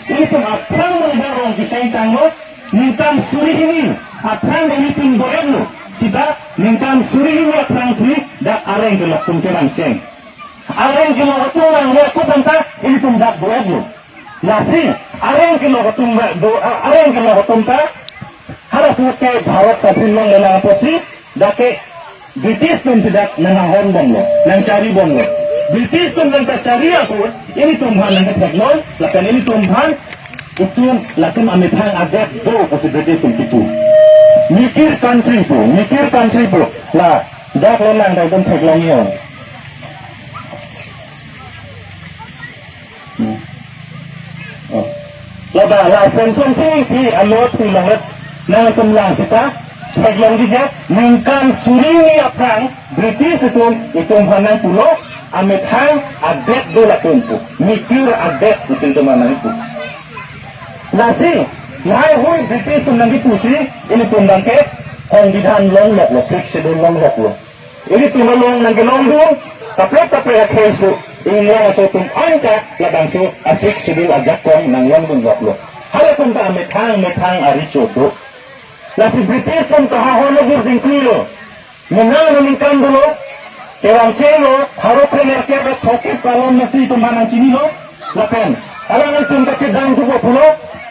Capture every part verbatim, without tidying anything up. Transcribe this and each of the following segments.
Ilitum aphrang mangda rong kiseng tanglo, ningkan suri hini aphrang ilitum do-etlo, sita ningkan suri hini aphrangsi dak areng kelok atum kevangcheng. Areng kelok atum vangve ako tangka ilitum dak do-etlo. Lasi areng kelok atum do, areng kelok atum ta halaso ke Bharat Sadhin longle nang apotsi dak ke British atumsi dak nanghon bomlo, nangchari bomlo. British atum nangkachari ako, ilitum aphan nangketheklong, lapen ilitum aphan itum latum amethang adet do pusi British atum kipu. Mikir country pu, mikir country pu. La, dak lo nang dak itum theklong yo. Hmm. Oh. Laba, la Semsonsing Ingti alo thu langlet nangtum lang sita theklongji je, ningkan suri hini aphrang British atum itum aphan nangpulo, amethang adet do latum pu, mikir adet pusi itum aphan nangpu. Lasi lahai hui British atum nangkipusi ilitum abangke songbidhan longloklo, Sixth Schedule longloklo. Ilitum along nangkelongdun, kaprek kaprek akhei su, inglong aso atum anke labangso a-Sixth Schedule ajakong nanglongdunloklo. Halatum ta amethang methang arecho do. Lasi British atum kahahon lo, girding krilo. Menang lo, ningkan dolo, kevangchenglo, pharo phli nerkep ra throkkep kalon masi itum aphan nangchinilo. Lapen alanglitum kachedamthupo pulo,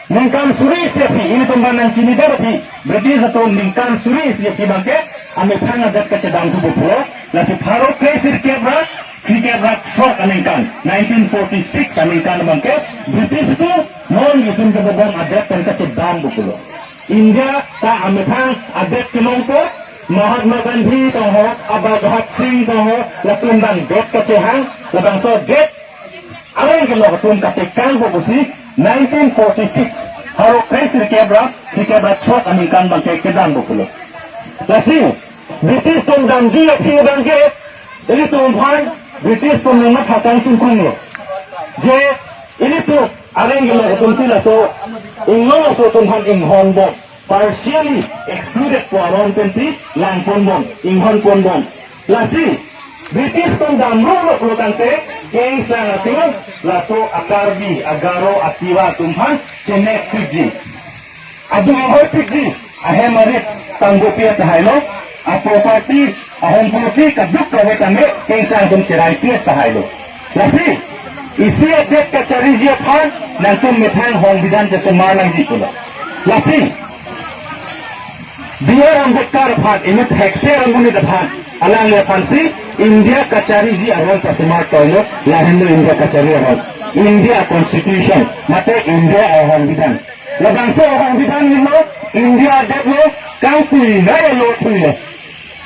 ningkan suri isi aphi, ilitum aphan nangchinidet aphi, British atum ningkan suri isi aphi abangke amethang adet kachedamthupo pulo. Lasi pharo phli sirkep ra phlikep ra throk aningkan, nineteen forty-six aningkan abangke British atum non itum kebobom adet pen kachedampo pulo. India ta amethang adet kelongpo, Mahatma Gandhi tong ho, Abha Bhagat Singh tong ho, latum abang det kachehang, labangso det areng kelok atum katekangpo pusi nineteen forty-six, pharo phli sirkep ra phlikep ra throk aningkan abangke kedampo pulo. Lasi British atum damji aphi abangke ilitum aphan, British atum nangmatha kangsungkrunglo. Je ilitum areng kelok atumsi laso inglong aso atum aphan inghon bom, partially excluded pu aron pensi langpon bom, inghonpon bom. Lasi British atum damruloklo tangte, kengsang atum, laso a-Karbi, a-Garo, a-Tiwa atum aphan chenekpikji, adung inghonpikji, ahem arit tangbopi tahai lo, a-property, ahomproperty kaduk kave tame kengsang atum cheraipik tahai lo. Lasi isi adet kachariji aphan nangtum methang songbidhan chesomar nangji pulo. Lasi B R Ambedkar aphan, inut thekser amonit aphan, alangliphansi India kachariji aron pasomar toilo, lahenlo India kachari aron. India Constitution, mate India asongbidhan. Labangso asongbidhan henlo, India adet lo, kangpuinei alo thuilo.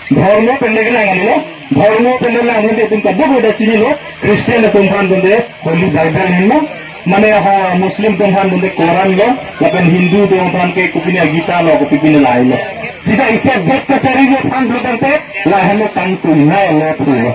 Dhormo pen le kelang alo, dhormo pen le lang, mate itum kadokave ta chinilo, Christian atum aphan dunde Holy Bible henlo, mane ha Muslim atum aphan dunde Quran lo, lapen Hindu atum aphan ke kopine Gita lo, kopine lahai lo. Sita isi adet kachariji aphan pulo tangte, lahenlo kangpuinei alo thuilo.